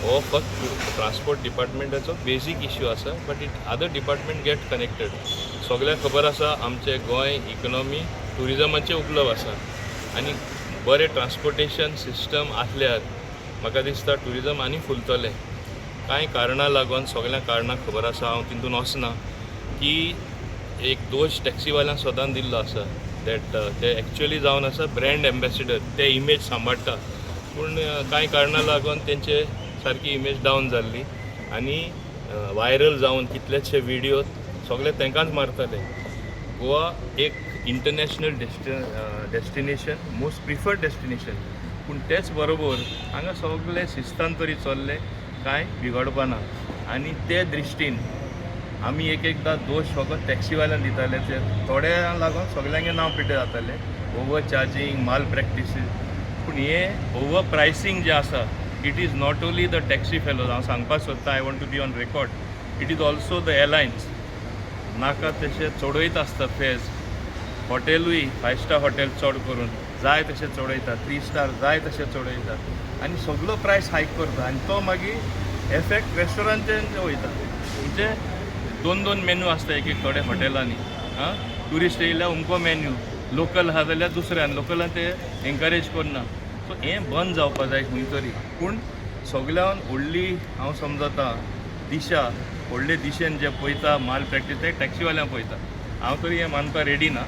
हो फक्त transport डिपार्टमेंटाचो basic issue आसा, but it other department get connected. सगळ्यांक खबर आसा, आमचे गोंय इकॉनॉमी ट्युरिजमाचेर उपलब्ध आसा आनी बरें ट्रान्सपोर्टेशन सिस्टम आसल्यार म्हाका दिसता ट्युरिजम आनी फुलतलें. कांय कारणां लागून, सगळ्या कारणां खबर आसा, हांव तितून वचना, की एक दोश टॅक्सीवाल्यांक सदांच दिल्लो आसा that ते एक्चुअली जावन आसा ब्रँड एम्बेसिडर, ते इमेज सांबाळटा. पूण कांय कारणां लागून तेंचे सारकी इमेज डावन जाल्ली आनी वायरल जावन कितलेशे विडियो सगळे तांकांच मारताले. गोवा एक international destination, most preferred destination, पूण तेच बरोबर हांगा सगळे शिस्तान तरी चल्ले, कांय बिगडपा ना. आनी ते दृश्टीन आमी एक एकदां दोश फकत टॅक्सीवाल्यांक दिताले. ते थोड्यांक लागून सगल्यांगे नांव पिड्डे जाताले, ओवर चार्जींग, माल प्रॅक्टिसीस. पूण हे ओवर प्रायसींग जें आसा, it is not only the taxi fellows. हांव सांगपाक सोदतां, I want to be on record, it is also the airlines. नाका तशें चडयत आसता फेर्स. हॉटेलूय फायव स्टार हॉटेल चड करून जाय तशें चडयता, थ्री स्टार जाय तशें चडयता आनी सगलो प्रायस हायक करता आनी तो मागीर एफेक्ट रेस्टॉरंटान वयता. म्हणजे दोन दोन मेन्यू आसता एक एक थोडे हॉटेलांनी. आं, ट्युरिस्ट येयल्यार अमको मेन्यू, लोकल आहा जाल्यार दुसऱ्यान लोकलान ते एनकरेज करना. सो हें बंद जावपा जाय खंय तरी. पूण सगल्यान व्हडली हांव समजता दिशा, व्हडले दिशेन जे पळयता माल प्रॅक्टीस, ते टॅक्सीवाल्यांक पळयता. हांव तरी हें मानपाक रेडी ना,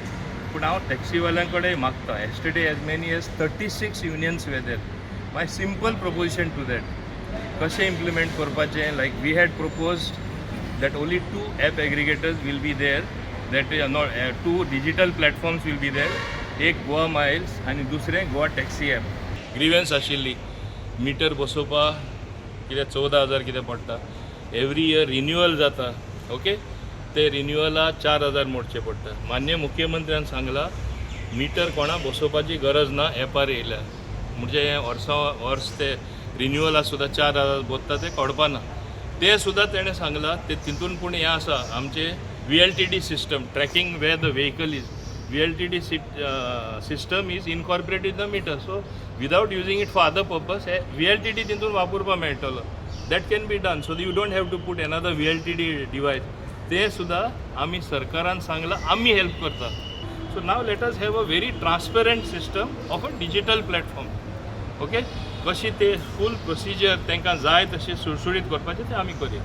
पूण हांव टॅक्सीवाल्यां कडेन मागता. Yesterday as many as 36 unions were there. My simple proposition to that, कशें इम्प्लिमेंट करपाचें, like we had proposed that only two app aggregators will be there, that is not two digital platforms will be there, एक Goa Miles आनी दुसरें Goa taxi app. ग्रिव्हन्स आशिल्ली, metre बसोवपा कितें 14,000 कितें पडटा, every year renewal जाता, ओके, ते रिन्युअला 4000 मोडचे पडटा. मान्य मुख्यमंत्र्यान सांगलां, मिटर कोणा बसोवपाची गरज ना एपार येयल्यार. म्हणजे हें वर्सां वर्स ते रिन्युअला सुद्दां 4000 बोत्ता, ते कळपा ना. ते सुद्दां तेणें सांगलां ते तितून. पूण हें आसा, आमचे VLTD system, tracking where the vehicle is, VLTD system is incorporated the meter, so without using it for other purpose, hey VLTD तितून वापरपाक मेळटलो. That can be done, so you don't have to put another VLTD device. ते सुद्दां आमी सरकारान सांगलां, आमी help करता. So now let us have a very transparent system of a digital platform, okay? कशी ते फूल प्रोसिजर तांकां जाय तशें सुळसुळीत करपाचें, तें आमी करया.